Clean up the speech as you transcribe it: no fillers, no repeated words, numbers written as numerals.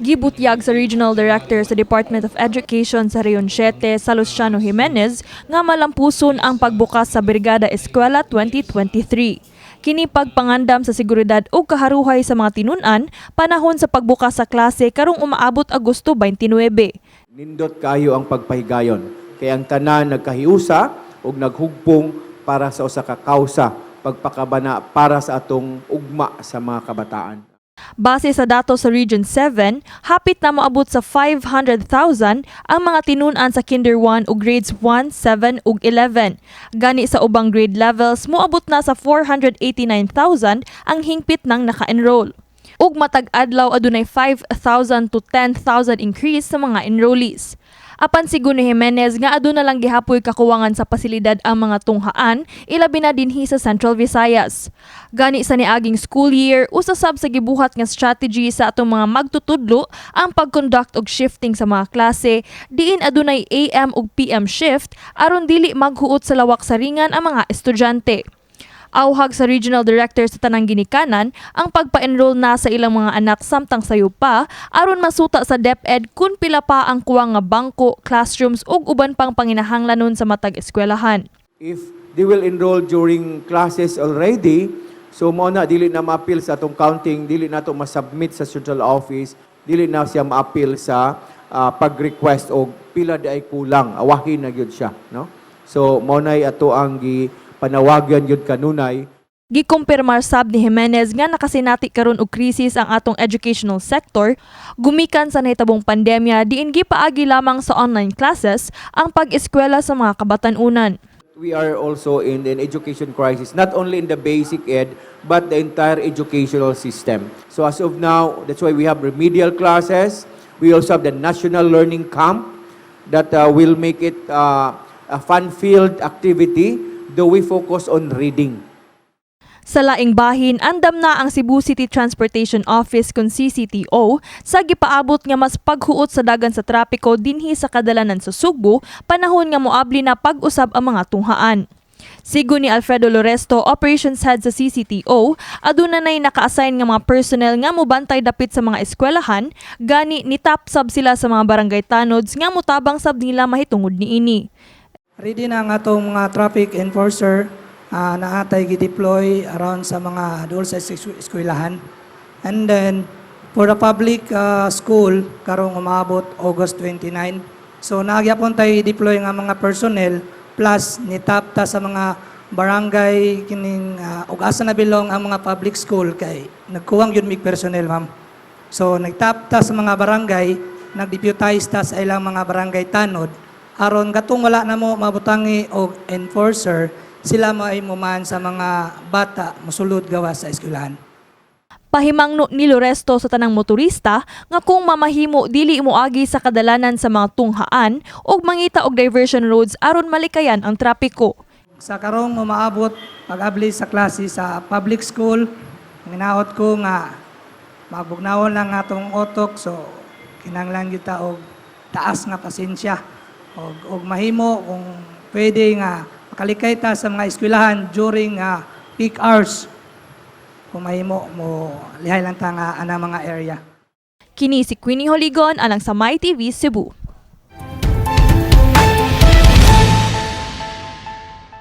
Gibutyag sa Regional Director sa Department of Education sa Rehiyon 7, Salustiano Jimenez, nga malampuson ang pagbukas sa Brigada Eskwela 2023. Kini pagpangandam sa seguridad ug kaharuhay sa mga tinun-an panahon sa pagbukas sa klase karong umaabot Agosto 29. Nindot kayo ang pagpahigayon. Kay ang tanan nagkahiusa ug naghugpong para sa usa ka kausa, pagpakabana para sa atong ugma sa mga kabataan. Base sa datos sa Region 7, hapit na moabot sa 500,000 ang mga tinun-an sa Kinder 1 ug grades 1, 7 ug 11. Gani sa ubang grade levels, moabot na sa 489,000 ang hingpit ng naka-enroll. Ug matag adlaw adunay 5,000 to 10,000 increase sa mga enrollees. Apan sigon ni Jimenez nga aduna lang gihapoy kakuwangan sa pasilidad ang mga tunghaan, ilabi na dinhi sa Central Visayas. Gani sa niaging school year, usa sab sa gibuhat nga strategy sa atong mga magtutudlo ang pag-conduct og shifting sa mga klase diin adunay AM ug PM shift aron dili maghuot sa lawak sa ringan ang mga estudyante. Awhag sa Regional Director sa tanang ginikanan ang pagpa-enroll na sa ilang mga anak samtang sayo pa aron masuta sa DepEd kung pila pa ang kuwang nga bangko, classrooms ug uban pang panginahanglanon sa matag eskwelahan. If they will enroll during classes already, so mao na dili na ma-appeal sa atong counting, dili na to masubmit sa central office, dili na siya ma-appeal sa pag-request og pila di ay kulang, awahin na gyud siya, no? So mao nay ato ang gi panawagan gyud kanunay. Gikumpirmar sab ni Jimenez nga nakasinati karon og krisis ang atong educational sector gumikan sa nahitabong pandemya diin gipaagi lamang sa online classes ang pag-eskwela sa mga kabatan-unan. We are also in an education crisis, not only in the basic ed, but the entire educational system. So as of now, that's why we have remedial classes. We also have the National Learning Camp that will make it a fun-filled activity, though we focus on reading. Sa laing bahin, andam na ang Cebu City Transportation Office kon CCTO sa gipaabot nga mas paghuot sa dagan sa trapiko dinhi sa kadalanan sa Sugbo panahon nga moabli na pag-usab ang mga tunghaan. Sigon ni Alfredo Loresto, Operations Head sa CCTO, aduna nay naka-assign nga mga personnel nga mobantay dapit sa mga eskwelahan, gani ni-tap sab sila sa mga barangay tanods nga motabang sab nila mahitungod niini. Ready na ang atong mga traffic enforcer naa tay gi-deploy around sa mga duol sa eskwelahan. And then for the public school karong umabot August 29. So naa gyapon tay deploy nga mga personnel, plus ni-tap ta sa mga barangay kining ug asa na belong ang mga public school kay nagkuwang gyud mig personnel, ma'am. So nagtap ta sa mga barangay, nagdeputize ta sa ilang mga barangay tanod aron katong wala na mo mabutangi og enforcer, sila mo ay muman sa mga bata mosulod gawas sa eskwelahan. Pahimangno ni Loresto sa tanang motorista nga kung mamahimo dili moagi sa kadalanan sa mga tunghaan ug mangita og diversion roads aron malikayan ang trapiko. Sa karong umaabot pag-abli sa klase sa public school, ginaot ko nga mabugnawon lang atong otok, so kinahanglan gyud ta og taas nga pasensya og mahimo kung pwede nga makalikay ta sa mga eskwelahan during peak hours. Kung mahimo mo lihay lang ta nga ana mga area. Kini si Queenie Holigon alang sa MyTV Cebu.